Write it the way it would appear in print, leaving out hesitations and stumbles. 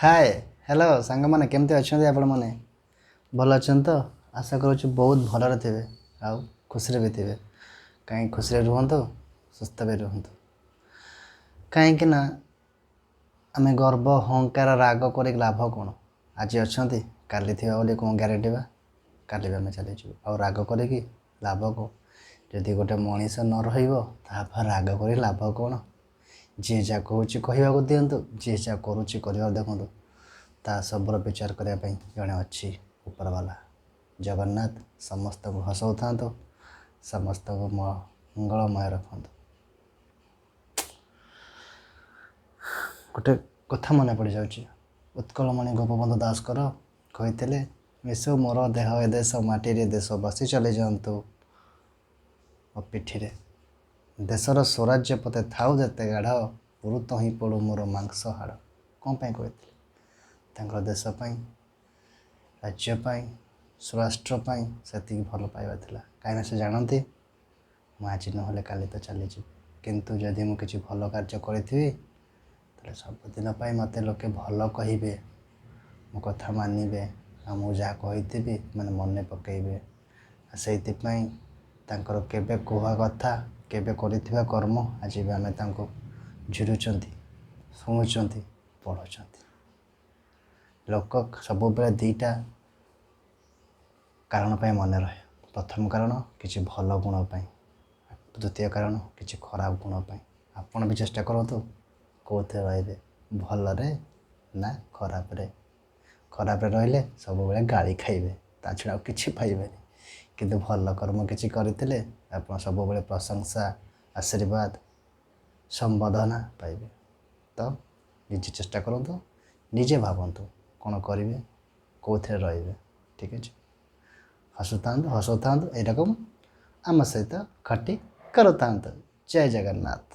ହାଏ, hello ସାଙ୍ଗମାନେ, କେମିତି ଅଛନ୍ତି ଆପଣମାନେ? ଭଲ ଅଛନ୍ତି ତ? ଆଶା କରୁଛୁ ବହୁତ ଭଲରେ ଥିବେ ଆଉ ଖୁସିରେ ବି ଥିବେ। କାହିଁକି ଖୁସିରେ ରୁହନ୍ତୁ, ସୁସ୍ଥ ବି ରୁହନ୍ତୁ। କାହିଁକି ନା ଆମେ ଗର୍ବ, ଅହଙ୍କାର, ରାଗ କରିକି ଲାଭ କ'ଣ? ଆଜି ଅଛନ୍ତି, କାଲି ଥିବା ବୋଲି କ'ଣ ଗ୍ୟାରେଣ୍ଟି? ବା କାଲି ବି ଆମେ ଚାଲିଯିବୁ। ଆଉ ରାଗ କରିକି ଲାଭ କ'ଣ? ଯଦି ଗୋଟେ ମଣିଷ ନ ରହିବ, ତାପରେ ରାଗ କରି ଲାଭ କ'ଣ? ଯିଏ ଯାହା କହୁଛି କହିବାକୁ ଦିଅନ୍ତୁ, ଯିଏ ଯାହା କରୁଛି କରିବାକୁ ଦେଖନ୍ତୁ। ତା ସବୁର ବିଚାର କରିବା ପାଇଁ ଜଣେ ଅଛି, ଉପରବାଲା ଜଗନ୍ନାଥ। ସମସ୍ତଙ୍କୁ ହସଉଥାନ୍ତୁ, ସମସ୍ତଙ୍କୁ ମଙ୍ଗଳମୟ ରଖନ୍ତୁ। ଗୋଟେ କଥା ମନେ ପଡ଼ିଯାଉଛି, ଉତ୍କଳମଣି ଗୋପବନ୍ଧୁ ଦାସଙ୍କର କହିଥିଲେ, ମିଶୁ ମୋର ଦେହ ଏ ଦେଶ ମାଟିରେ, ଦେଶବାସୀ ଚାଲିଯାଆନ୍ତୁ ମୋ ପିଠିରେ, ଦେଶର ସ୍ୱରାଜ୍ୟ ପଥେ ଥାଉ ଯେତେ ଗାଢ଼, ପୁରୁତ ହିଁ ପଡ଼ୁ ମୋର ମାଂସ ହାଡ଼। କ'ଣ ପାଇଁ କହିଥିଲେ? ତାଙ୍କର ଦେଶ ପାଇଁ, ରାଜ୍ୟ ପାଇଁ, ସ୍ୱରାଷ୍ଟ୍ର ପାଇଁ ସେତିକି ଭଲ ପାଇବା ଥିଲା। କାହିଁକିନା ସେ ଜାଣନ୍ତି, ମୁଁ ଆଜି ନହେଲେ କାଲି ତ ଚାଲିଯିବି, କିନ୍ତୁ ଯଦି ମୁଁ କିଛି ଭଲ କାର୍ଯ୍ୟ କରିଥିବି, ତାହେଲେ ସବୁଦିନ ପାଇଁ ମୋତେ ଲୋକେ ଭଲ କହିବେ, ମୋ କଥା ମାନିବେ, ଆଉ ମୁଁ ଯାହା କହିଥିବି ମାନେ ମନେ ପକାଇବେ। ଆଉ ସେଇଥିପାଇଁ ତାଙ୍କର କେବେ କୁହା କଥା, କେବେ କରିଥିବା କର୍ମ ଆଜି ବି ଆମେ ତାଙ୍କୁ ଝୁରୁଛନ୍ତି, ଶୁଣୁଛନ୍ତି, ପଢ଼ୁଛନ୍ତି। ଲୋକ ସବୁବେଳେ ଦୁଇଟା କାରଣ ପାଇଁ ମନେ ରହେ। ପ୍ରଥମ କାରଣ କିଛି ଭଲ ଗୁଣ ପାଇଁ, ଦ୍ୱିତୀୟ କାରଣ କିଛି ଖରାପ ଗୁଣ ପାଇଁ। ଆପଣ ବି ଚେଷ୍ଟା କରନ୍ତୁ କେଉଁଥିରେ ରହିବେ, ଭଲରେ ନା ଖରାପରେ। ଖରାପରେ ରହିଲେ ସବୁବେଳେ ଗାଳି ଖାଇବେ, ତା ଛଡ଼ା ଆଉ କିଛି ପାଇବେନି। କିନ୍ତୁ ଭଲ କର୍ମ କିଛି କରିଥିଲେ ଆପଣ ସବୁବେଳେ ପ୍ରଶଂସା, ଆଶୀର୍ବାଦ, ସମ୍ବର୍ଦ୍ଧନା ପାଇବେ। ତ ନିଜେ ଚେଷ୍ଟା କରନ୍ତୁ, ନିଜେ ଭାବନ୍ତୁ କ'ଣ କରିବେ, କେଉଁଥିରେ ରହିବେ। ଠିକ୍ ଅଛି, ହସୁଥାନ୍ତୁ, ହସୁଥାନ୍ତୁ, ଏଇରକମ ଆମ ସହିତ ଖଟି କରୁଥାନ୍ତୁ। ଜୟ ଜଗନ୍ନାଥ।